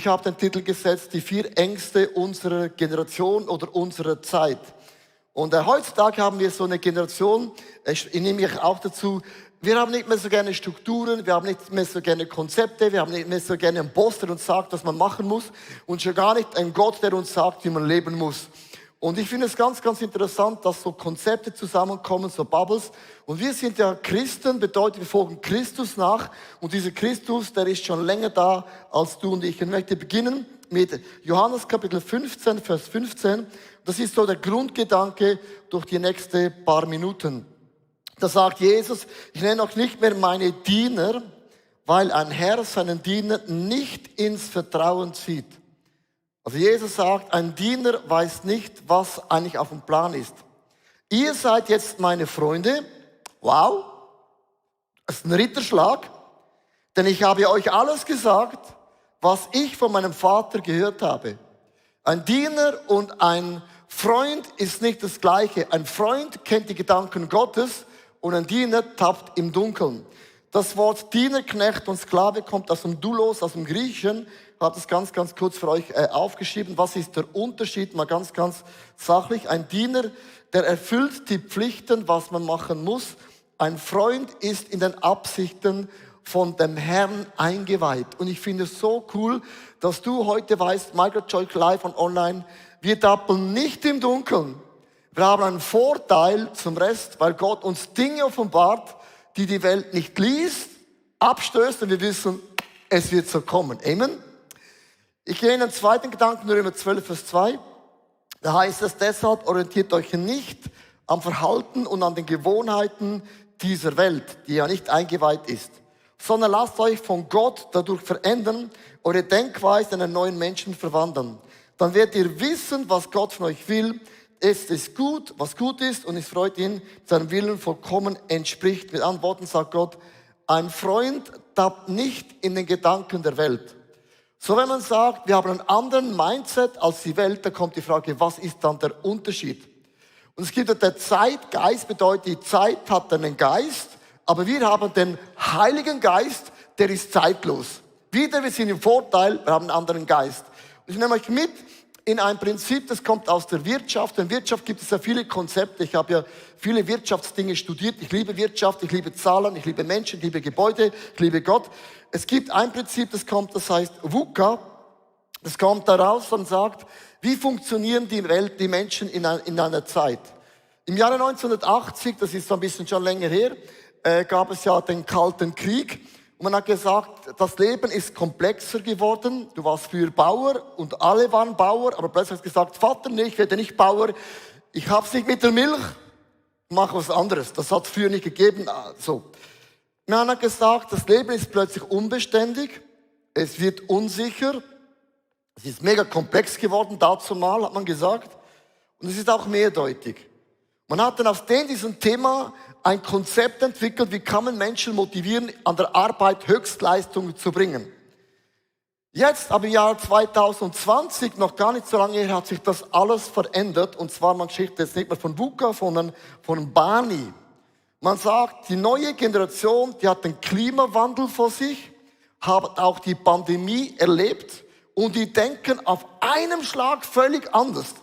Ich habe den Titel gesetzt, die 4 Ängste unserer Generation oder unserer Zeit. Und heutzutage haben wir so eine Generation, ich nehme mich auch dazu, wir haben nicht mehr so gerne Strukturen, wir haben nicht mehr so gerne Konzepte, wir haben nicht mehr so gerne einen Boss, der uns sagt, was man machen muss und schon gar nicht einen Gott, der uns sagt, wie man leben muss. Und ich finde es ganz, ganz interessant, dass so Konzepte zusammenkommen, so Bubbles. Und wir sind ja Christen, bedeutet, wir folgen Christus nach. Und dieser Christus, der ist schon länger da als du und ich. Ich möchte beginnen mit Johannes Kapitel 15, Vers 15. Das ist so der Grundgedanke durch die nächsten paar Minuten. Da sagt Jesus, ich nenne euch nicht mehr meine Diener, weil ein Herr seinen Diener nicht ins Vertrauen zieht. Also Jesus sagt, ein Diener weiß nicht, was eigentlich auf dem Plan ist. Ihr seid jetzt meine Freunde. Wow, das ist ein Ritterschlag. Denn ich habe euch alles gesagt, was ich von meinem Vater gehört habe. Ein Diener und ein Freund ist nicht das Gleiche. Ein Freund kennt die Gedanken Gottes und ein Diener tappt im Dunkeln. Das Wort Diener, Knecht und Sklave kommt aus dem Doulos, aus dem Griechischen. Ich habe das ganz, ganz kurz für euch aufgeschrieben. Was ist der Unterschied? Mal ganz, ganz sachlich. Ein Diener, der erfüllt die Pflichten, was man machen muss. Ein Freund ist in den Absichten von dem Herrn eingeweiht. Und ich finde es so cool, dass du heute weißt, Microchurch live und online, wir tappen nicht im Dunkeln. Wir haben einen Vorteil zum Rest, weil Gott uns Dinge offenbart, die die Welt nicht liest, abstößt und wir wissen, es wird so kommen. Amen. Ich gehe in den zweiten Gedanken, Römer 12, Vers 2. Da heißt es, deshalb orientiert euch nicht am Verhalten und an den Gewohnheiten dieser Welt, die ja nicht eingeweiht ist, sondern lasst euch von Gott dadurch verändern, eure Denkweise in einen neuen Menschen verwandeln. Dann werdet ihr wissen, was Gott von euch will. Es ist gut, was gut ist und es freut ihn, seinem Willen vollkommen entspricht. Mit anderen Worten sagt Gott, ein Freund tappt nicht in den Gedanken der Welt. So, wenn man sagt, wir haben einen anderen Mindset als die Welt, dann kommt die Frage, was ist dann der Unterschied? Und es gibt ja der Zeitgeist, bedeutet, die Zeit hat einen Geist, aber wir haben den Heiligen Geist, der ist zeitlos. Wir sind im Vorteil, wir haben einen anderen Geist. Und ich nehme euch mit in ein Prinzip, das kommt aus der Wirtschaft. In Wirtschaft gibt es ja viele Konzepte. Ich habe ja viele Wirtschaftsdinge studiert. Ich liebe Wirtschaft, ich liebe Zahlen, ich liebe Menschen, ich liebe Gebäude, ich liebe Gott. Es gibt ein Prinzip, das kommt, das heißt VUCA. Das kommt daraus und sagt, wie funktionieren die Welt, die Menschen in einer Zeit. Im Jahre 1980, das ist so ein bisschen schon länger her, gab es ja den Kalten Krieg. Und man hat gesagt, das Leben ist komplexer geworden. Du warst früher Bauer und alle waren Bauer, aber plötzlich hast du gesagt, Vater, nee, ich werde nicht Bauer. Ich hab's nicht mit der Milch, mach was anderes. Das hat es früher nicht gegeben. So. Man hat gesagt, das Leben ist plötzlich unbeständig. Es wird unsicher. Es ist mega komplex geworden, dazu mal, hat man gesagt. Und es ist auch mehrdeutig. Man hat dann aus diesem Thema ein Konzept entwickelt, wie kann man Menschen motivieren, an der Arbeit Höchstleistungen zu bringen. Jetzt, aber im Jahr 2020, noch gar nicht so lange her, hat sich das alles verändert. Und zwar, man spricht jetzt nicht mehr von VUCA, sondern von Barney. Man sagt, die neue Generation, die hat den Klimawandel vor sich, hat auch die Pandemie erlebt und die denken auf einem Schlag völlig anders.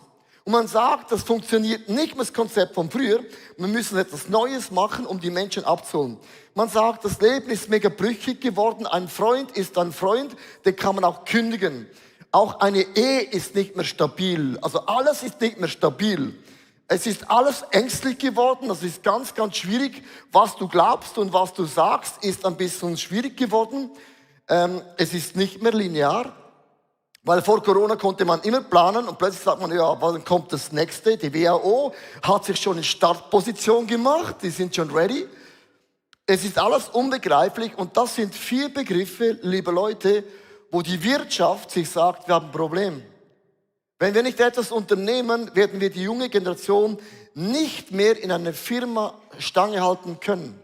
Und man sagt, das funktioniert nicht mehr das Konzept von früher. Wir müssen etwas Neues machen, um die Menschen abzuholen. Man sagt, das Leben ist mega brüchig geworden. Ein Freund ist ein Freund, den kann man auch kündigen. Auch eine Ehe ist nicht mehr stabil. Also alles ist nicht mehr stabil. Es ist alles ängstlich geworden. Das ist ganz, ganz schwierig. Was du glaubst und was du sagst, ist ein bisschen schwierig geworden. Es ist nicht mehr linear. Weil vor Corona konnte man immer planen und plötzlich sagt man, ja, wann kommt das nächste? Die WHO hat sich schon in Startposition gemacht, die sind schon ready. Es ist alles unbegreiflich und das sind 4 Begriffe, liebe Leute, wo die Wirtschaft sich sagt, wir haben ein Problem. Wenn wir nicht etwas unternehmen, werden wir die junge Generation nicht mehr in einer Firma Stange halten können.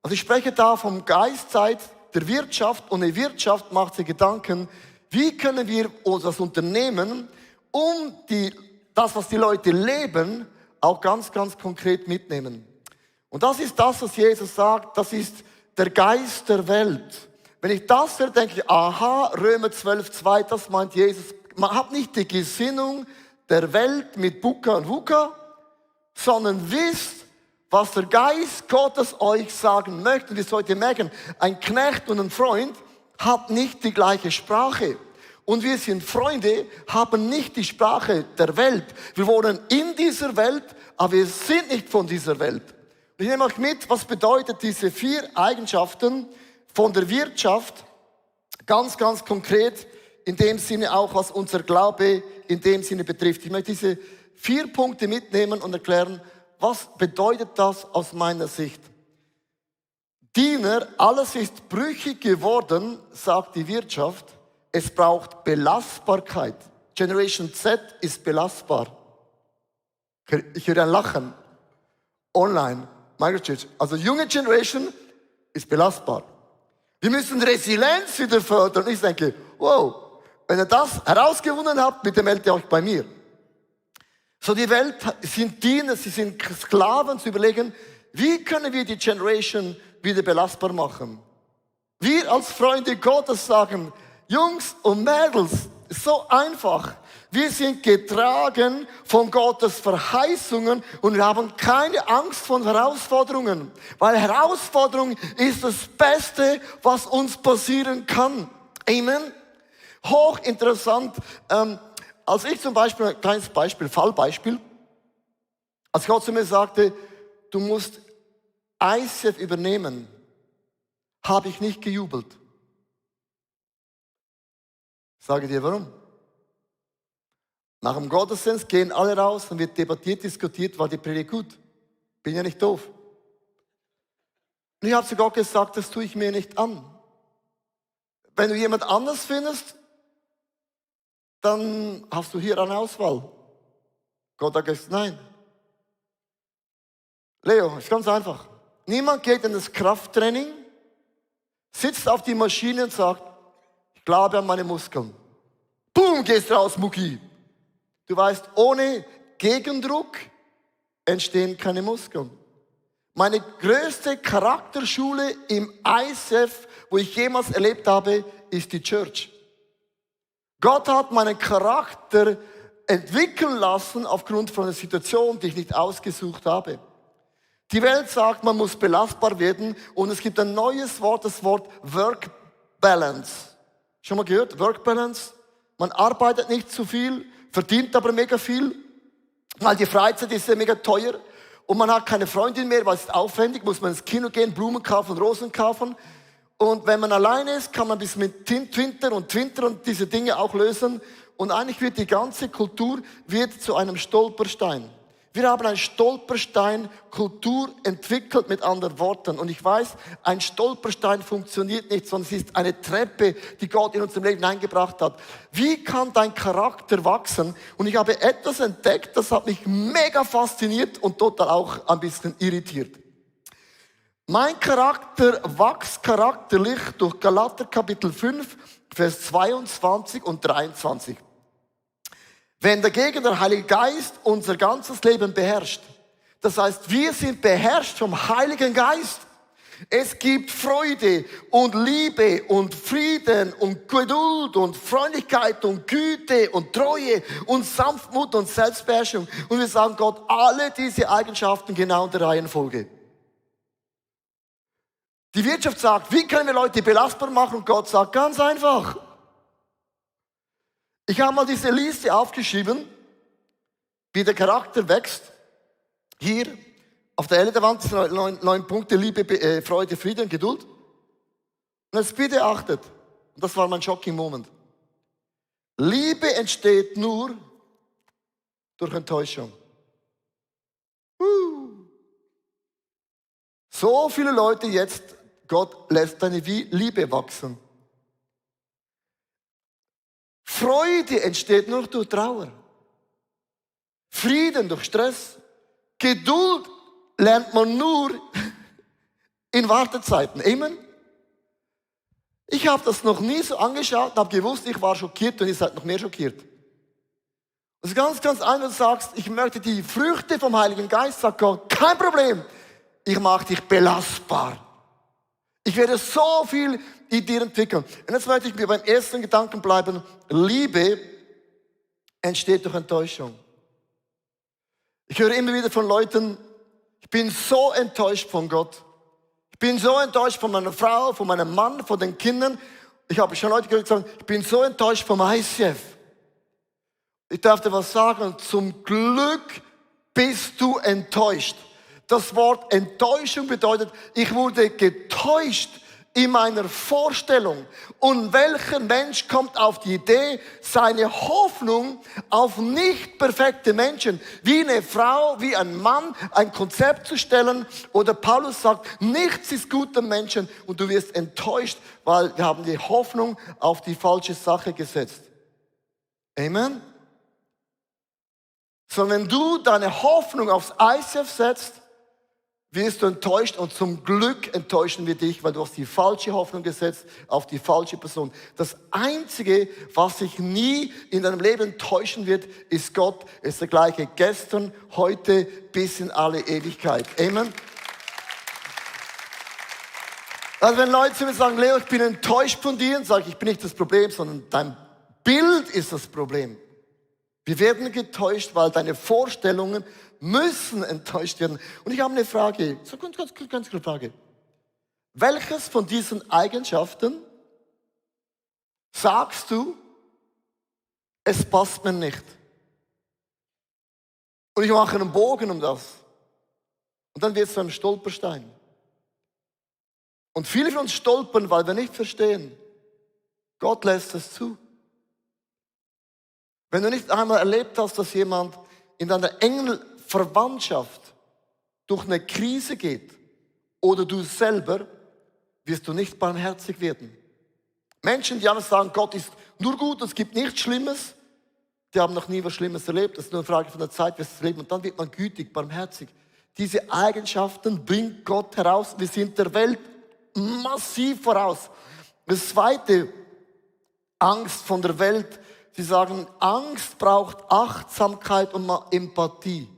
Also ich spreche da vom Geistzeit der Wirtschaft und die Wirtschaft macht sich Gedanken, wie können wir das Unternehmen, um das, was die Leute leben, auch ganz, ganz konkret mitnehmen. Und das ist das, was Jesus sagt, das ist der Geist der Welt. Wenn ich das höre, denke ich, aha, Römer 12,2, das meint Jesus. Man hat nicht die Gesinnung der Welt mit Bucca und Wuka, sondern wisst, was der Geist Gottes euch sagen möchte. Und wir sollten merken, ein Knecht und ein Freund hat nicht die gleiche Sprache. Und wir sind Freunde, haben nicht die Sprache der Welt. Wir wohnen in dieser Welt, aber wir sind nicht von dieser Welt. Und ich nehme euch mit, was bedeutet diese 4 Eigenschaften von der Wirtschaft, ganz, ganz konkret, in dem Sinne auch, was unser Glaube in dem Sinne betrifft. Ich möchte diese 4 Punkte mitnehmen und erklären, was bedeutet das aus meiner Sicht. Diener, alles ist brüchig geworden, sagt die Wirtschaft. Es braucht Belastbarkeit. Generation Z ist belastbar. Ich höre ein Lachen. Online, Microchurch. Also junge Generation ist belastbar. Wir müssen Resilienz wieder fördern. Und ich denke, wow, wenn ihr das herausgewonnen habt, bitte meldet ihr euch bei mir. So, die Welt sind Diener, sie sind Sklaven, zu überlegen, wie können wir die Generation wieder belastbar machen. Wir als Freunde Gottes sagen, Jungs und Mädels, so einfach. Wir sind getragen von Gottes Verheißungen und wir haben keine Angst vor Herausforderungen. Weil Herausforderung ist das Beste, was uns passieren kann. Amen. Hochinteressant. Als ich zum Beispiel, ein kleines Beispiel, Fallbeispiel, als Gott zu mir sagte, du musst ICF übernehmen, habe ich nicht gejubelt. Sage dir warum? Nach dem Gottesdienst gehen alle raus und wird debattiert, diskutiert, war die Predigt gut. Bin ja nicht doof. Und ich habe zu Gott gesagt, das tue ich mir nicht an. Wenn du jemand anders findest, dann hast du hier eine Auswahl. Gott hat gesagt, nein. Leo, ist ganz einfach. Niemand geht in das Krafttraining, sitzt auf die Maschine und sagt, ich glaube an meine Muskeln. Boom, gehst raus, Mucki. Du weißt, ohne Gegendruck entstehen keine Muskeln. Meine größte Charakterschule im ICF, wo ich jemals erlebt habe, ist die Church. Gott hat meinen Charakter entwickeln lassen aufgrund von einer Situation, die ich nicht ausgesucht habe. Die Welt sagt, man muss belastbar werden und es gibt ein neues Wort, das Wort Work Balance. Schon mal gehört? Work Balance? Man arbeitet nicht zu viel, verdient aber mega viel, weil die Freizeit ist ja mega teuer und man hat keine Freundin mehr, weil es ist aufwendig, muss man ins Kino gehen, Blumen kaufen, Rosen kaufen. Und wenn man alleine ist, kann man bis mit Twitter und diese Dinge auch lösen. Und eigentlich wird die ganze Kultur zu einem Stolperstein. Wir haben eine Stolperstein-Kultur entwickelt, mit anderen Worten. Und ich weiß, ein Stolperstein funktioniert nicht, sondern es ist eine Treppe, die Gott in unserem Leben eingebracht hat. Wie kann dein Charakter wachsen? Und ich habe etwas entdeckt, das hat mich mega fasziniert und total auch ein bisschen irritiert. Mein Charakter wächst charakterlich durch Galater Kapitel 5, Vers 22 und 23. Wenn dagegen der Heilige Geist unser ganzes Leben beherrscht, das heißt, wir sind beherrscht vom Heiligen Geist. Es gibt Freude und Liebe und Frieden und Geduld und Freundlichkeit und Güte und Treue und Sanftmut und Selbstbeherrschung. Und wir sagen Gott alle diese Eigenschaften genau in der Reihenfolge. Die Wirtschaft sagt, wie können wir Leute belastbar machen? Und Gott sagt, ganz einfach. Ich habe mal diese Liste aufgeschrieben, wie der Charakter wächst. Hier auf der LED-Wand sind 9 Punkte, Liebe, Freude, Frieden, Geduld. Und jetzt bitte achtet, und das war mein shocking Moment. Liebe entsteht nur durch Enttäuschung. So viele Leute jetzt, Gott lässt deine Liebe wachsen. Freude entsteht nur durch Trauer. Frieden durch Stress. Geduld lernt man nur in Wartezeiten. Amen. Ich habe das noch nie so angeschaut und habe gewusst, ich war schockiert und ihr seid noch mehr schockiert. Es ist ganz, ganz einfach, du sagst, ich möchte die Früchte vom Heiligen Geist, sagt Gott, kein Problem. Ich mache dich belastbar. Ich werde so viel in dir entwickeln. Und jetzt möchte ich mir beim ersten Gedanken bleiben. Liebe entsteht durch Enttäuschung. Ich höre immer wieder von Leuten, ich bin so enttäuscht von Gott. Ich bin so enttäuscht von meiner Frau, von meinem Mann, von den Kindern. Ich habe schon Leute gehört, die sagen, ich bin so enttäuscht vom ICF. Ich darf dir was sagen, zum Glück bist du enttäuscht. Das Wort Enttäuschung bedeutet, ich wurde getäuscht in meiner Vorstellung. Und welcher Mensch kommt auf die Idee, seine Hoffnung auf nicht perfekte Menschen, wie eine Frau, wie ein Mann, ein Konzept zu stellen? Oder Paulus sagt, nichts ist gut am Menschen und du wirst enttäuscht, weil wir haben die Hoffnung auf die falsche Sache gesetzt. Amen? Sondern wenn du deine Hoffnung aufs ICF setzt, wirst du enttäuscht und zum Glück enttäuschen wir dich, weil du hast die falsche Hoffnung gesetzt auf die falsche Person. Das Einzige, was sich nie in deinem Leben enttäuschen wird, ist Gott. Er ist der gleiche gestern, heute, bis in alle Ewigkeit. Amen. Also wenn Leute zu mir sagen, Leo, ich bin enttäuscht von dir, dann sage ich bin nicht das Problem, sondern dein Bild ist das Problem. Wir werden getäuscht, weil deine Vorstellungen müssen enttäuscht werden. Und ich habe eine Frage, so ganz klare Frage. Welches von diesen Eigenschaften sagst du, es passt mir nicht? Und ich mache einen Bogen um das. Und dann wird es so ein Stolperstein. Und viele von uns stolpern, weil wir nicht verstehen, Gott lässt es zu. Wenn du nicht einmal erlebt hast, dass jemand in deiner engen Verwandtschaft durch eine Krise geht oder du selber, wirst du nicht barmherzig werden. Menschen, die alles sagen, Gott ist nur gut, es gibt nichts Schlimmes, die haben noch nie was Schlimmes erlebt. Das ist nur eine Frage von der Zeit, wie sie es leben. Und dann wird man gütig, barmherzig. Diese Eigenschaften bringt Gott heraus. Wir sind der Welt massiv voraus. Das zweite, Angst von der Welt. Sie sagen, Angst braucht Achtsamkeit und Empathie.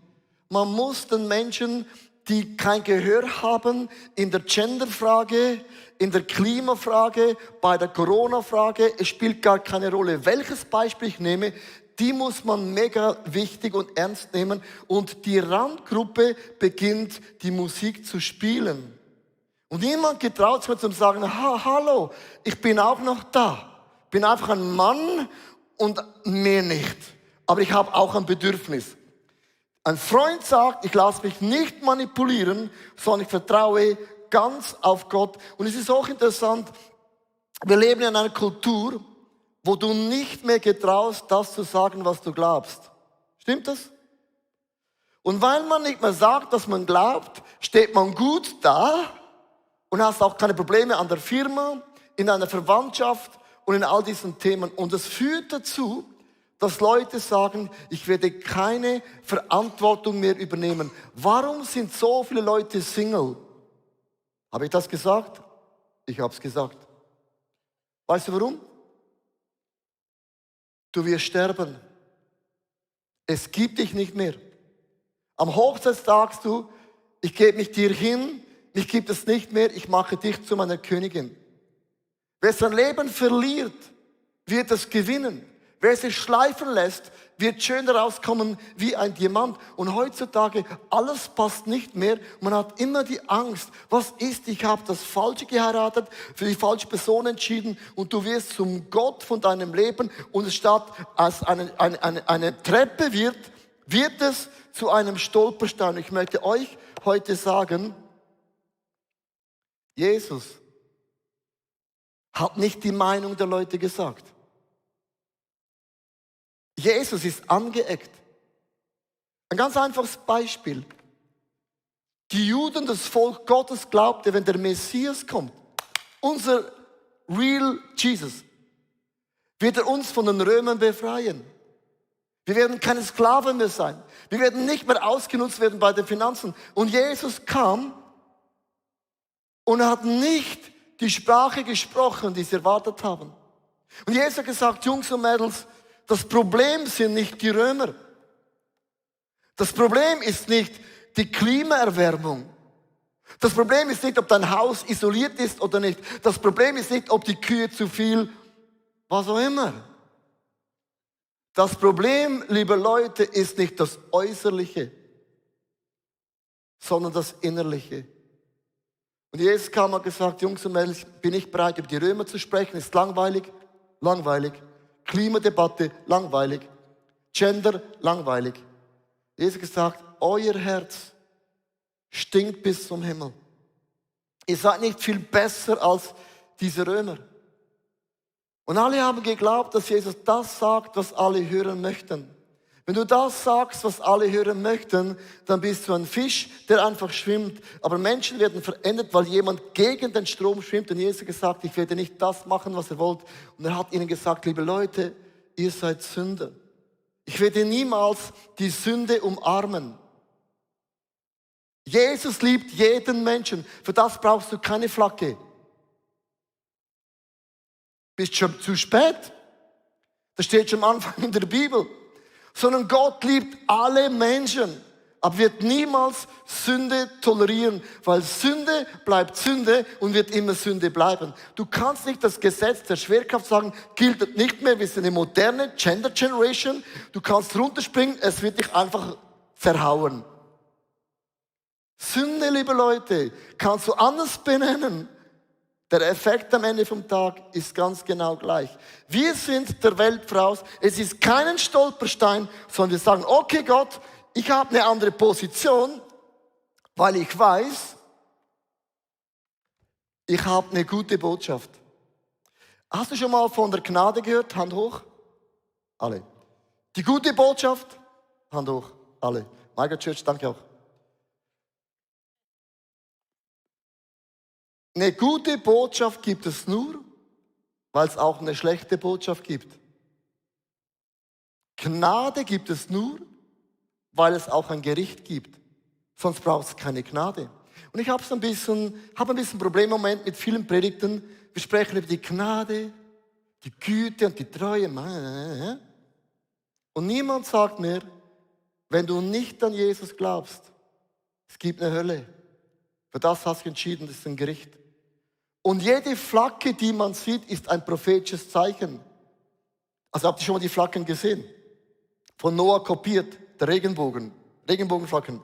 Man muss den Menschen, die kein Gehör haben, in der Genderfrage, in der Klimafrage, bei der Corona-Frage, es spielt gar keine Rolle, welches Beispiel ich nehme, die muss man mega wichtig und ernst nehmen. Und die Randgruppe beginnt, die Musik zu spielen. Und niemand getraut sich zu sagen, hallo, ich bin auch noch da. Ich bin einfach ein Mann und mehr nicht. Aber ich habe auch ein Bedürfnis. Ein Freund sagt, ich lasse mich nicht manipulieren, sondern ich vertraue ganz auf Gott. Und es ist auch interessant, wir leben in einer Kultur, wo du nicht mehr getraust, das zu sagen, was du glaubst. Stimmt das? Und weil man nicht mehr sagt, dass man glaubt, steht man gut da und hast auch keine Probleme an der Firma, in einer Verwandtschaft und in all diesen Themen. Und es führt dazu, dass Leute sagen, ich werde keine Verantwortung mehr übernehmen. Warum sind so viele Leute Single? Habe ich das gesagt? Ich habe es gesagt. Weißt du warum? Du wirst sterben. Es gibt dich nicht mehr. Am Hochzeitstag sagst du, ich gebe mich dir hin, mich gibt es nicht mehr, ich mache dich zu meiner Königin. Wer sein Leben verliert, wird es gewinnen. Wer sich schleifen lässt, wird schön rauskommen wie ein Diamant. Und heutzutage, alles passt nicht mehr. Man hat immer die Angst, was ist, ich habe das Falsche geheiratet, für die falsche Person entschieden und du wirst zum Gott von deinem Leben und statt als eine Treppe wird es zu einem Stolperstein. Ich möchte euch heute sagen, Jesus hat nicht die Meinung der Leute gesagt. Jesus ist angeeckt. Ein ganz einfaches Beispiel. Die Juden, das Volk Gottes, glaubte, wenn der Messias kommt, unser real Jesus, wird er uns von den Römern befreien. Wir werden keine Sklaven mehr sein. Wir werden nicht mehr ausgenutzt werden bei den Finanzen. Und Jesus kam und er hat nicht die Sprache gesprochen, die sie erwartet haben. Und Jesus hat gesagt, Jungs und Mädels, das Problem sind nicht die Römer. Das Problem ist nicht die Klimaerwärmung. Das Problem ist nicht, ob dein Haus isoliert ist oder nicht. Das Problem ist nicht, ob die Kühe zu viel, was auch immer. Das Problem, liebe Leute, ist nicht das Äußerliche, sondern das Innerliche. Und Jesus kam und gesagt, Jungs und Mädels, bin ich bereit, über die Römer zu sprechen, ist langweilig, langweilig. Klimadebatte, langweilig. Gender, langweilig. Jesus hat gesagt, euer Herz stinkt bis zum Himmel. Ihr seid nicht viel besser als diese Römer. Und alle haben geglaubt, dass Jesus das sagt, was alle hören möchten. Wenn du das sagst, was alle hören möchten, dann bist du ein Fisch, der einfach schwimmt. Aber Menschen werden verändert, weil jemand gegen den Strom schwimmt. Und Jesus hat gesagt, ich werde nicht das machen, was ihr wollt. Und er hat ihnen gesagt, liebe Leute, ihr seid Sünder. Ich werde niemals die Sünde umarmen. Jesus liebt jeden Menschen. Für das brauchst du keine Flagge. Bist schon zu spät. Das steht schon am Anfang in der Bibel. Sondern Gott liebt alle Menschen, aber wird niemals Sünde tolerieren, weil Sünde bleibt Sünde und wird immer Sünde bleiben. Du kannst nicht das Gesetz der Schwerkraft sagen, gilt nicht mehr, wir sind eine moderne Gender Generation. Du kannst runterspringen, es wird dich einfach zerhauen. Sünde, liebe Leute, kannst du anders benennen. Der Effekt am Ende vom Tag ist ganz genau gleich. Wir sind der Welt voraus. Es ist kein Stolperstein, sondern wir sagen, okay Gott, ich habe eine andere Position, weil ich weiß, ich habe eine gute Botschaft. Hast du schon mal von der Gnade gehört? Hand hoch. Alle. Die gute Botschaft? Hand hoch. Alle. Mega Church, danke auch. Eine gute Botschaft gibt es nur, weil es auch eine schlechte Botschaft gibt. Gnade gibt es nur, weil es auch ein Gericht gibt. Sonst braucht es keine Gnade. Und ich habe ein bisschen Problem im Moment mit vielen Predigten. Wir sprechen über die Gnade, die Güte und die Treue. Und niemand sagt mir, wenn du nicht an Jesus glaubst, es gibt eine Hölle. Für das hast du entschieden, das ist ein Gericht. Und jede Flagge, die man sieht, ist ein prophetisches Zeichen. Also habt ihr schon mal die Flaggen gesehen? Von Noah kopiert, der Regenbogen, Regenbogenflaggen.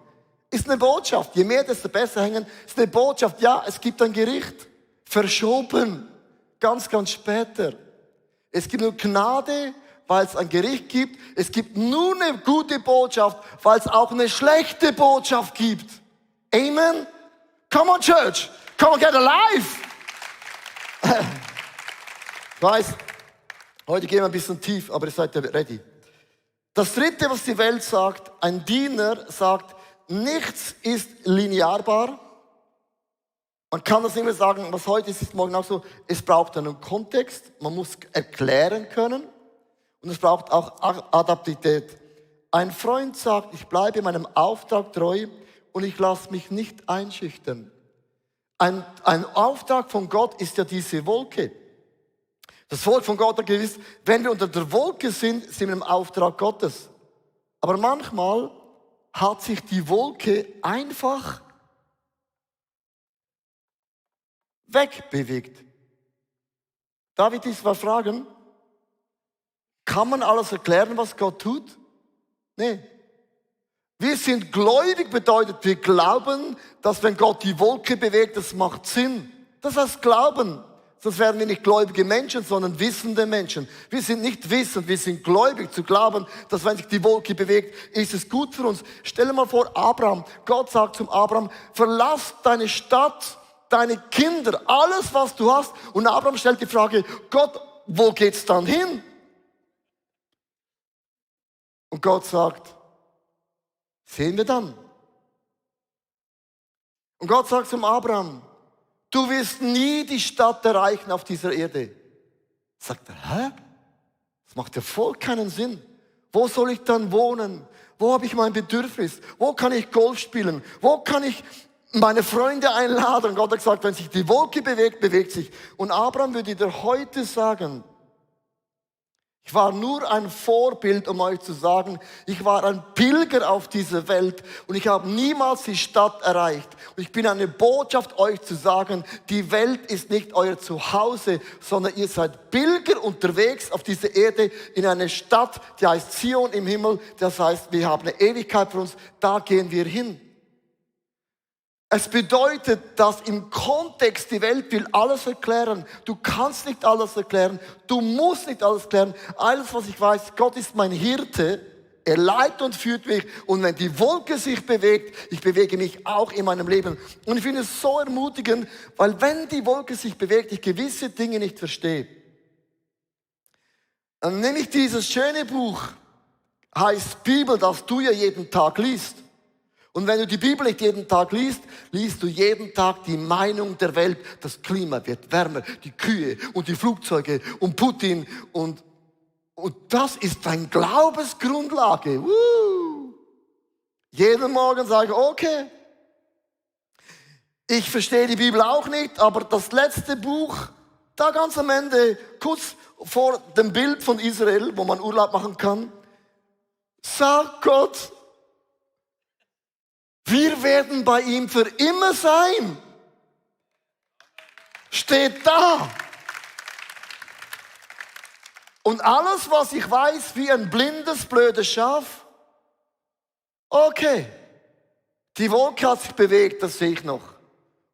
Ist eine Botschaft. Je mehr, desto besser hängen. Ist eine Botschaft. Ja, es gibt ein Gericht. Verschoben. Ganz, ganz später. Es gibt nur Gnade, weil es ein Gericht gibt. Es gibt nur eine gute Botschaft, weil es auch eine schlechte Botschaft gibt. Amen? Come on, Church. Come on, get alive. Ich weiß, heute gehen wir ein bisschen tief, aber ihr seid ja ready. Das dritte, was die Welt sagt, ein Diener sagt, nichts ist linearbar. Man kann das nicht mehr sagen, was heute ist, ist morgen auch so. Es braucht einen Kontext, man muss erklären können und es braucht auch Adaptität. Ein Freund sagt, ich bleibe meinem Auftrag treu und ich lasse mich nicht einschüchtern. Ein Auftrag von Gott ist ja diese Wolke. Das Volk von Gott hat gewusst, wenn wir unter der Wolke sind, sind wir im Auftrag Gottes. Aber manchmal hat sich die Wolke einfach wegbewegt. Darf ich dich mal fragen? Kann man alles erklären, was Gott tut? Nee. Wir sind gläubig, bedeutet, wir glauben, dass wenn Gott die Wolke bewegt, das macht Sinn. Das heißt Glauben. Sonst wären wir nicht gläubige Menschen, sondern wissende Menschen. Wir sind nicht wissend, wir sind gläubig zu glauben, dass wenn sich die Wolke bewegt, ist es gut für uns. Stell dir mal vor, Abraham, Gott sagt zum Abraham, verlass deine Stadt, deine Kinder, alles was du hast. Und Abraham stellt die Frage, Gott, wo geht's dann hin? Und Gott sagt, sehen wir dann. Und Gott sagt zum Abraham, du wirst nie die Stadt erreichen auf dieser Erde. Sagt er, hä? Das macht ja voll keinen Sinn. Wo soll ich dann wohnen? Wo habe ich mein Bedürfnis? Wo kann ich Golf spielen? Wo kann ich meine Freunde einladen? Und Gott hat gesagt, wenn sich die Wolke bewegt, bewegt sich. Und Abraham würde dir heute sagen, Ich war nur ein Vorbild, um euch zu sagen, ich war ein Pilger auf dieser Welt und ich habe niemals die Stadt erreicht. Und ich bin eine Botschaft, euch zu sagen, die Welt ist nicht euer Zuhause, sondern ihr seid Pilger unterwegs auf dieser Erde in eine Stadt, die heißt Zion im Himmel. Das heißt, wir haben eine Ewigkeit für uns, da gehen wir hin. Es bedeutet, dass im Kontext die Welt will alles erklären. Du kannst nicht alles erklären. Du musst nicht alles erklären. Alles, was ich weiß, Gott ist mein Hirte. Er leitet und führt mich. Und wenn die Wolke sich bewegt, ich bewege mich auch in meinem Leben. Und ich finde es so ermutigend, weil wenn die Wolke sich bewegt, ich gewisse Dinge nicht verstehe. Dann nehme ich dieses schöne Buch, heißt Bibel, das du ja jeden Tag liest. Und wenn du die Bibel nicht jeden Tag liest, liest du jeden Tag die Meinung der Welt. Das Klima wird wärmer, die Kühe und die Flugzeuge und Putin und das ist deine Glaubensgrundlage. Jeden Morgen sage ich, okay, ich verstehe die Bibel auch nicht, aber das letzte Buch, da ganz am Ende, kurz vor dem Bild von Israel, wo man Urlaub machen kann, sagt Gott, wir werden bei ihm für immer sein. Steht da. Und alles, was ich weiß, wie ein blindes, blödes Schaf, okay, die Wolke hat sich bewegt, das sehe ich noch.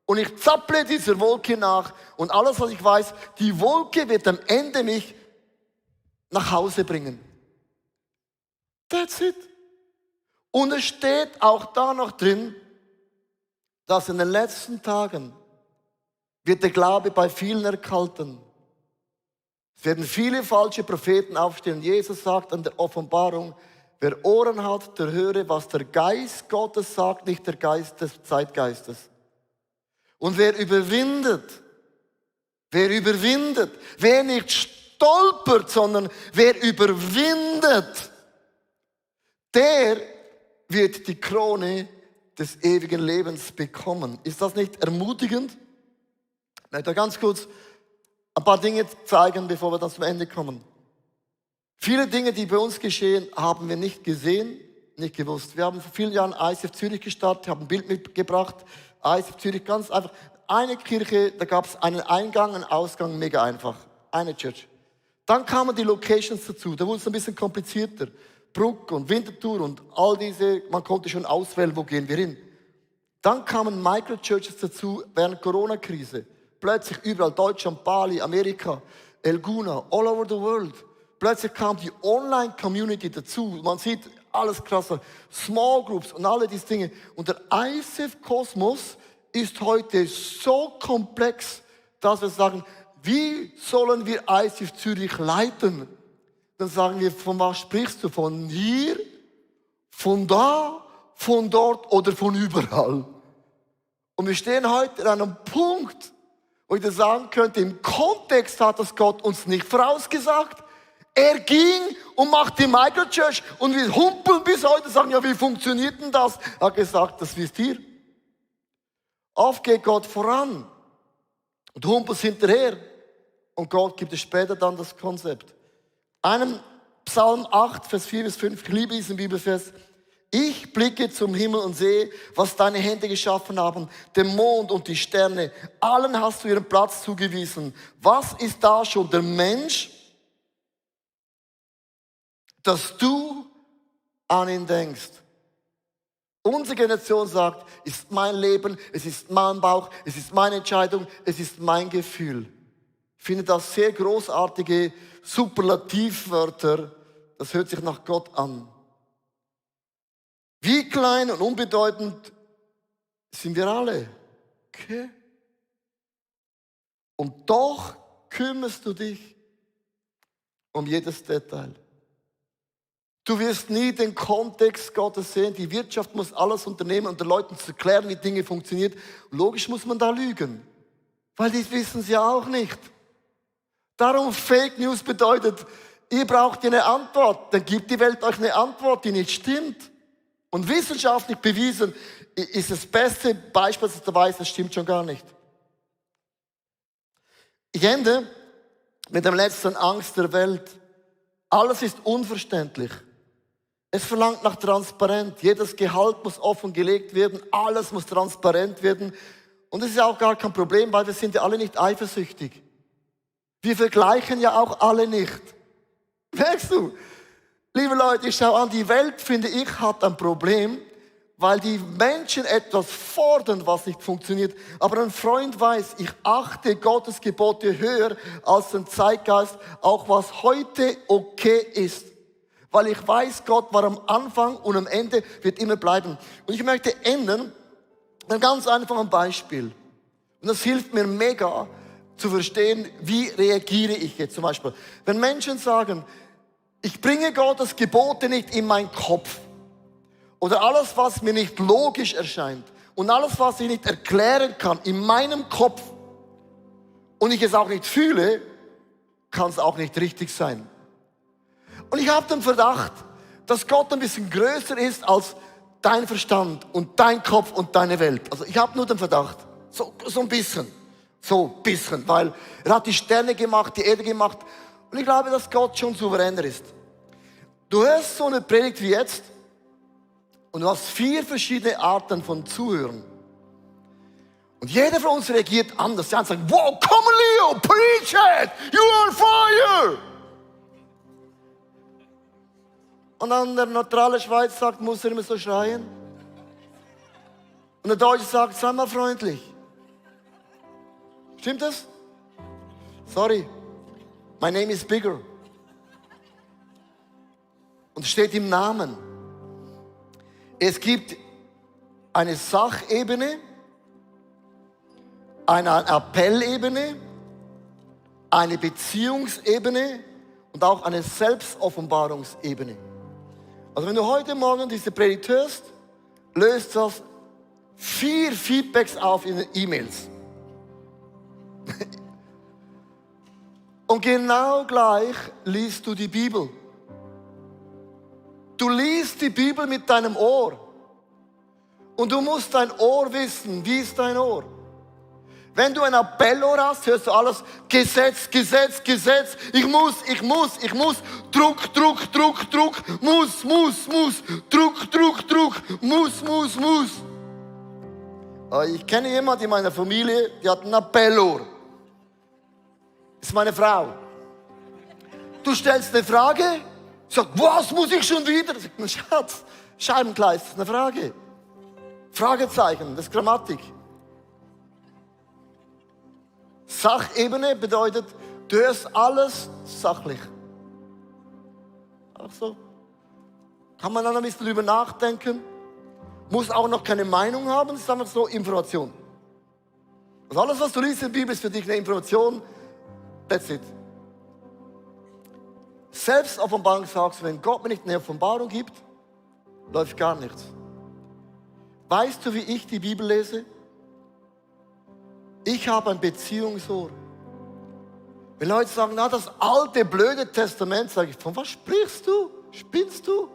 Und ich zapple dieser Wolke nach und alles, was ich weiß, die Wolke wird am Ende mich nach Hause bringen. That's it. Und es steht auch da noch drin, dass in den letzten Tagen wird der Glaube bei vielen erkalten. Es werden viele falsche Propheten aufstehen. Jesus sagt an der Offenbarung, wer Ohren hat, der höre, was der Geist Gottes sagt, nicht der Geist des Zeitgeistes. Und wer überwindet, wer nicht stolpert, sondern wer überwindet, der wird die Krone des ewigen Lebens bekommen. Ist das nicht ermutigend? Ich möchte ganz kurz ein paar Dinge zeigen, bevor wir dann zum Ende kommen. Viele Dinge, die bei uns geschehen, haben wir nicht gesehen, nicht gewusst. Wir haben vor vielen Jahren ICF Zürich gestartet, haben ein Bild mitgebracht. ICF Zürich, ganz einfach. Eine Kirche, da gab es einen Eingang, einen Ausgang, mega einfach. Eine Church. Dann kamen die Locations dazu, da wurde es ein bisschen komplizierter. Bruck und Winterthur und all diese, man konnte schon auswählen, wo gehen wir hin. Dann kamen Microchurches dazu während der Corona-Krise. Plötzlich überall Deutschland, Bali, Amerika, Elguna, all over the world. Plötzlich kam die Online-Community dazu. Man sieht alles krasser. Small Groups und alle diese Dinge. Und der ICF-Kosmos ist heute so komplex, dass wir sagen, wie sollen wir ICF Zürich leiten? Dann sagen wir, von was sprichst du? Von hier, von da, von dort oder von überall? Und wir stehen heute an einem Punkt, wo ich das sagen könnte, im Kontext hat das Gott uns nicht vorausgesagt. Er ging und macht die Microchurch und wir humpeln bis heute, sagen, ja, wie funktioniert denn das? Er hat gesagt, das wisst ihr. Oft geht Gott voran und du humpelst hinterher und Gott gibt es später dann das Konzept. Einem Psalm 8, Vers 4 bis 5, ich liebe diesen Bibelvers. Ich blicke zum Himmel und sehe, was deine Hände geschaffen haben, den Mond und die Sterne. Allen hast du ihren Platz zugewiesen. Was ist da schon der Mensch, dass du an ihn denkst? Unsere Generation sagt, es ist mein Leben, es ist mein Bauch, es ist meine Entscheidung, es ist mein Gefühl. Ich finde das sehr großartige Superlativwörter, das hört sich nach Gott an. Wie klein und unbedeutend sind wir alle. Okay? Und doch kümmerst du dich um jedes Detail. Du wirst nie den Kontext Gottes sehen. Die Wirtschaft muss alles unternehmen, um den Leuten zu erklären, wie Dinge funktionieren. Logisch muss man da lügen, weil die wissen es ja auch nicht. Darum Fake News bedeutet, ihr braucht eine Antwort. Dann gibt die Welt euch eine Antwort, die nicht stimmt. Und wissenschaftlich bewiesen ist das beste Beispiel, dass du weißt, das stimmt schon gar nicht. Ich ende mit der letzten Angst der Welt. Alles ist unverständlich. Es verlangt nach Transparenz. Jedes Gehalt muss offengelegt werden. Alles muss transparent werden. Und das ist auch gar kein Problem, weil wir sind ja alle nicht eifersüchtig. Wir vergleichen ja auch alle nicht. Merkst du? Liebe Leute, ich schaue an, die Welt, finde ich, hat ein Problem, weil die Menschen etwas fordern, was nicht funktioniert. Aber ein Freund weiß, ich achte Gottes Gebote höher als den Zeitgeist, auch was heute okay ist. Weil ich weiß, Gott war am Anfang und am Ende wird immer bleiben. Und ich möchte enden mit einem ganz einfachen Beispiel. Und das hilft mir mega zu verstehen, wie reagiere ich jetzt zum Beispiel. Wenn Menschen sagen, ich bringe Gottes Gebote nicht in meinen Kopf. Oder alles, was mir nicht logisch erscheint. Und alles, was ich nicht erklären kann in meinem Kopf. Und ich es auch nicht fühle, kann es auch nicht richtig sein. Und ich habe den Verdacht, dass Gott ein bisschen größer ist als dein Verstand und dein Kopf und deine Welt. Also ich habe nur den Verdacht. So ein bisschen. So ein bisschen. Weil er hat die Sterne gemacht, die Erde gemacht. Und ich glaube, dass Gott schon souveräner ist. Du hörst so eine Predigt wie jetzt und du hast 4 verschiedene Arten von Zuhören. Und jeder von uns reagiert anders. Die einen sagen, wow, come on Leo, preach it, you're on fire. Und dann der neutrale Schweiz sagt, muss er immer so schreien. Und der Deutsche sagt, sei mal freundlich. Stimmt das? Sorry, my name is bigger. Und es steht im Namen. Es gibt eine Sachebene, eine Appellebene, eine Beziehungsebene und auch eine Selbstoffenbarungsebene. Also wenn du heute Morgen diese Predigt hörst, löst das 4 Feedbacks auf in den E-Mails. Und genau gleich liest du die Bibel. Du liest die Bibel mit deinem Ohr. Und du musst dein Ohr wissen. Wie ist dein Ohr? Wenn du ein Appellohr hast, hörst du alles Gesetz, Gesetz, Gesetz. Ich muss. Druck, Druck, Druck, Druck. Muss. Druck, Druck, Druck. Muss. Ich kenne jemanden in meiner Familie, die hat ein Appellohr. Das ist meine Frau. Du stellst eine Frage, sagt, was muss ich schon wieder? Sagt man, Schatz, Scheibenkleid, das ist eine Frage. Fragezeichen, das ist Grammatik. Sachebene bedeutet, du hörst alles sachlich. Auch so. Kann man dann ein bisschen drüber nachdenken. Muss auch noch keine Meinung haben, das ist einfach so Information. Also alles, was du liest in der Bibel, ist für dich eine Information. That's it. Selbstoffenbarung sagst du, wenn Gott mir nicht eine Offenbarung gibt, läuft gar nichts. Weißt du, wie ich die Bibel lese? Ich habe ein Beziehungsohr. Wenn Leute sagen, na, das alte, blöde Testament, sage ich, von was sprichst du? Spinnst du?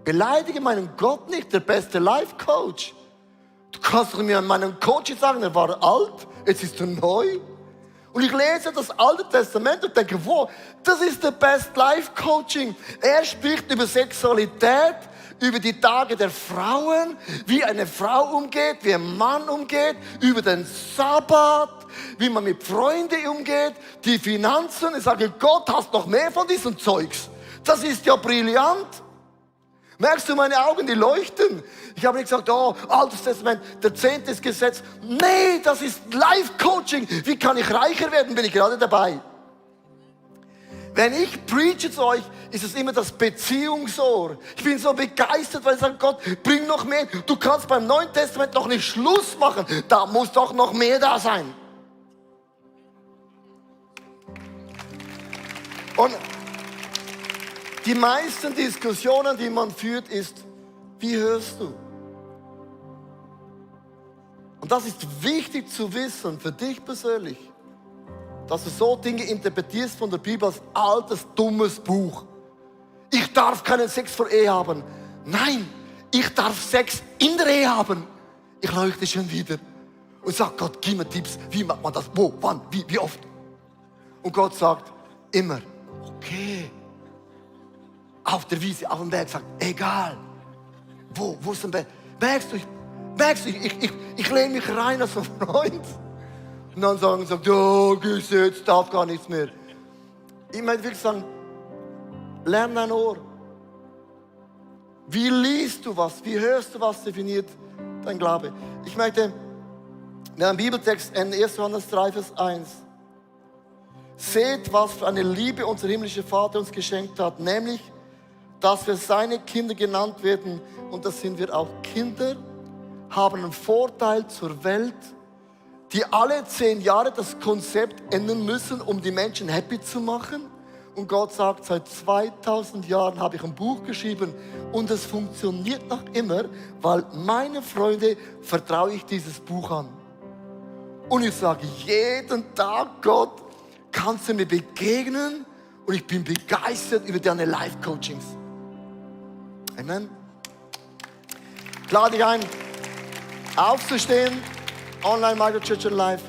Beleidige meinen Gott nicht, der beste Life-Coach. Du kannst doch mir meinen Coach sagen, er war alt, jetzt ist er neu. Und ich lese das Alte Testament und denke, wow, das ist der Best Life Coaching. Er spricht über Sexualität, über die Tage der Frauen, wie eine Frau umgeht, wie ein Mann umgeht, über den Sabbat, wie man mit Freunden umgeht, die Finanzen. Ich sage, Gott, hast noch mehr von diesem Zeugs. Das ist ja brillant. Merkst du meine Augen, die leuchten? Ich habe nicht gesagt, oh, Altes Testament, der 10. Gesetz. Nee, das ist Life-Coaching. Wie kann ich reicher werden? Bin ich gerade dabei. Wenn ich preache zu euch, ist es immer das Beziehungsohr. Ich bin so begeistert, weil ich sage, Gott, bring noch mehr. Du kannst beim Neuen Testament noch nicht Schluss machen. Da muss doch noch mehr da sein. Und die meisten Diskussionen, die man führt, ist, wie hörst du? Und das ist wichtig zu wissen für dich persönlich, dass du so Dinge interpretierst von der Bibel als altes, dummes Buch. Ich darf keinen Sex vor Ehe haben. Nein, ich darf Sex in der Ehe haben. Ich leuchte schon wieder und sage, Gott, gib mir Tipps, wie macht man das, wo, wann, wie oft? Und Gott sagt, immer, okay. auf der Wiese, auf dem Berg, sagt, egal, wo ist der Berg? Merkst du, ich lehne mich rein als ein Freund. Und dann sagen sie, ja, gehst jetzt, darf gar nichts mehr. Ich möchte wirklich sagen, lern dein Ohr. Wie liest du was? Wie hörst du was? Definiert dein Glaube. Ich möchte in einem Bibeltext in 1. Johannes 3, Vers 1. Seht, was für eine Liebe unser himmlischer Vater uns geschenkt hat, nämlich, dass wir seine Kinder genannt werden. Und das sind wir auch. Kinder haben einen Vorteil zur Welt, die alle 10 Jahre das Konzept ändern müssen, um die Menschen happy zu machen. Und Gott sagt, seit 2000 Jahren habe ich ein Buch geschrieben und es funktioniert noch immer, weil meine Freunde vertraue ich dieses Buch an. Und ich sage jeden Tag, Gott, kannst du mir begegnen? Und ich bin begeistert über deine Life-Coachings. Amen. Ich lade dich ein, aufzustehen. Online Microchurch Live.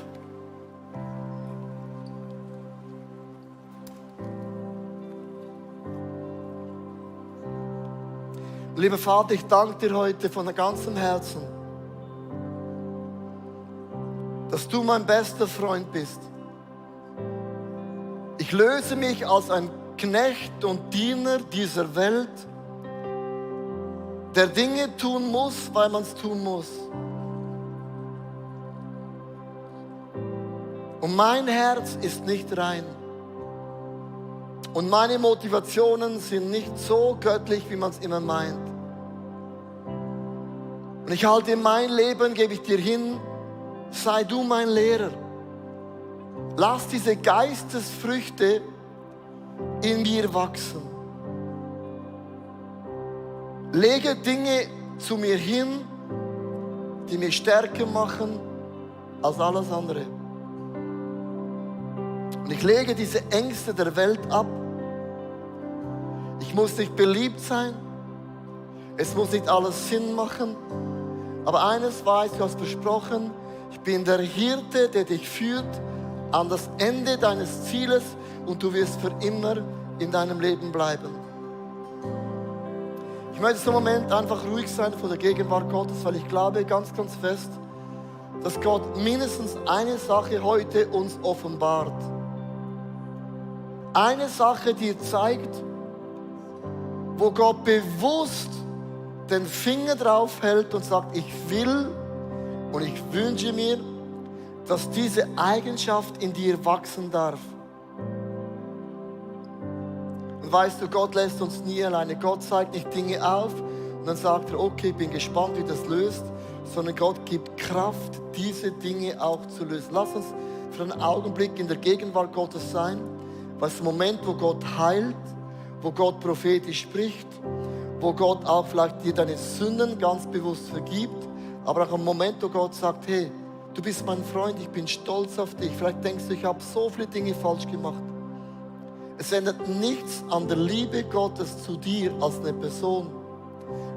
Lieber Vater, ich danke dir heute von ganzem Herzen, dass du mein bester Freund bist. Ich löse mich als ein Knecht und Diener dieser Welt, der Dinge tun muss, weil man es tun muss. Und mein Herz ist nicht rein. Und meine Motivationen sind nicht so göttlich, wie man es immer meint. Und ich halte mein Leben, gebe ich dir hin, sei du mein Lehrer. Lass diese Geistesfrüchte in mir wachsen. Lege Dinge zu mir hin, die mich stärker machen als alles andere. Und ich lege diese Ängste der Welt ab. Ich muss nicht beliebt sein. Es muss nicht alles Sinn machen. Aber eines weiß, du hast versprochen, ich bin der Hirte, der dich führt an das Ende deines Zieles und du wirst für immer in deinem Leben bleiben. Ich möchte so einen Moment einfach ruhig sein vor der Gegenwart Gottes, weil ich glaube ganz, ganz fest, dass Gott mindestens eine Sache heute uns offenbart. Eine Sache, die zeigt, wo Gott bewusst den Finger drauf hält und sagt, ich will und ich wünsche mir, dass diese Eigenschaft in dir wachsen darf. Und weißt du, Gott lässt uns nie alleine. Gott zeigt nicht Dinge auf und dann sagt er, okay, bin gespannt, wie das löst, sondern Gott gibt Kraft, diese Dinge auch zu lösen. Lass uns für einen Augenblick in der Gegenwart Gottes sein. Weil es ist ein Moment, wo Gott heilt, wo Gott prophetisch spricht, wo Gott auch vielleicht dir deine Sünden ganz bewusst vergibt, aber auch ein Moment, wo Gott sagt, hey, du bist mein Freund, ich bin stolz auf dich. Vielleicht denkst du, ich habe so viele Dinge falsch gemacht. Es ändert nichts an der Liebe Gottes zu dir als eine Person.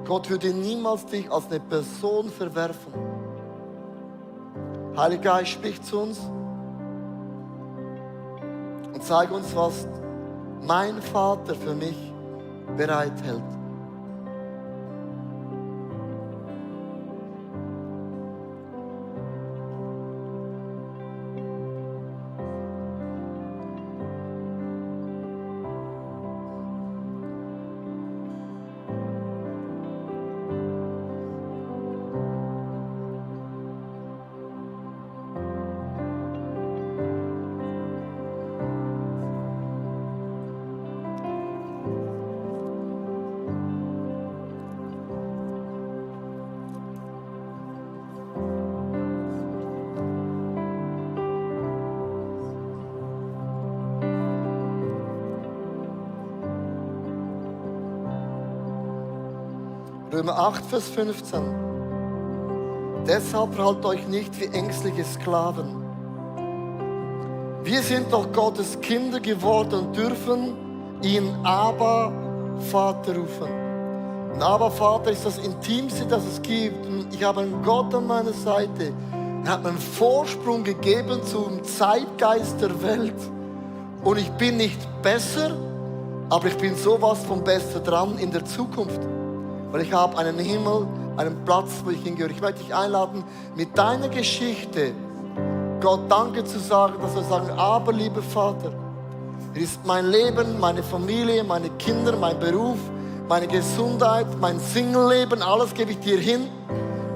Gott würde niemals dich als eine Person verwerfen. Heiliger Geist, sprich zu uns. Und zeig uns, was mein Vater für mich bereithält. Römer 8, Vers 15. Deshalb verhaltet euch nicht wie ängstliche Sklaven. Wir sind doch Gottes Kinder geworden und dürfen ihn Abba, Vater rufen. Und Abba, Vater ist das Intimste, das es gibt. Und ich habe einen Gott an meiner Seite. Er hat mir einen Vorsprung gegeben zum Zeitgeist der Welt. Und ich bin nicht besser Aber ich bin sowas von besser dran in der Zukunft. Weil ich habe einen Himmel, einen Platz, wo ich hingehöre. Ich möchte dich einladen, mit deiner Geschichte Gott Danke zu sagen, dass wir sagen, aber lieber Vater, es ist mein Leben, meine Familie, meine Kinder, mein Beruf, meine Gesundheit, mein Single-Leben, alles gebe ich dir hin.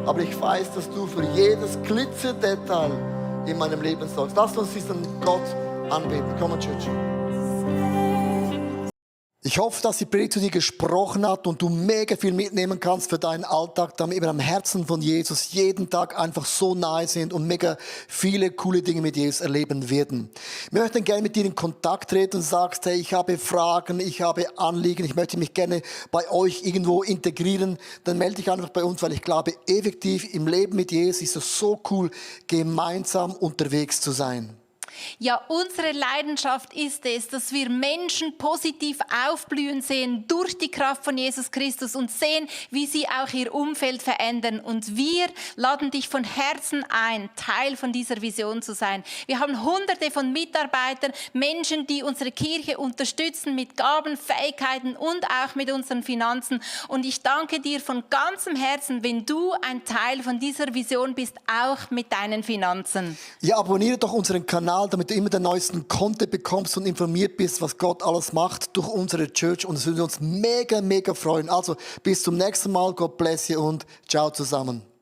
Aber ich weiß, dass du für jedes Glitzerdetail in meinem Leben sorgst. Lass uns diesen Gott anbeten. Komm on, Church. Ich hoffe, dass die Predigt zu dir gesprochen hat und du mega viel mitnehmen kannst für deinen Alltag, damit wir am Herzen von Jesus jeden Tag einfach so nahe sind und mega viele coole Dinge mit Jesus erleben werden. Wir möchten gerne mit dir in Kontakt treten und sagst, hey, ich habe Fragen, ich habe Anliegen, ich möchte mich gerne bei euch irgendwo integrieren, dann melde dich einfach bei uns, weil ich glaube, effektiv im Leben mit Jesus ist es so cool, gemeinsam unterwegs zu sein. Ja, unsere Leidenschaft ist es, dass wir Menschen positiv aufblühen sehen durch die Kraft von Jesus Christus und sehen, wie sie auch ihr Umfeld verändern. Und wir laden dich von Herzen ein, Teil von dieser Vision zu sein. Wir haben Hunderte von Mitarbeitern, Menschen, die unsere Kirche unterstützen mit Gaben, Fähigkeiten und auch mit unseren Finanzen. Und ich danke dir von ganzem Herzen, wenn du ein Teil von dieser Vision bist, auch mit deinen Finanzen. Ja, abonniere doch unseren Kanal, damit du immer den neuesten Content bekommst und informiert bist, was Gott alles macht durch unsere Church. Und es würde uns mega, mega freuen. Also bis zum nächsten Mal. Gott bless you und ciao zusammen.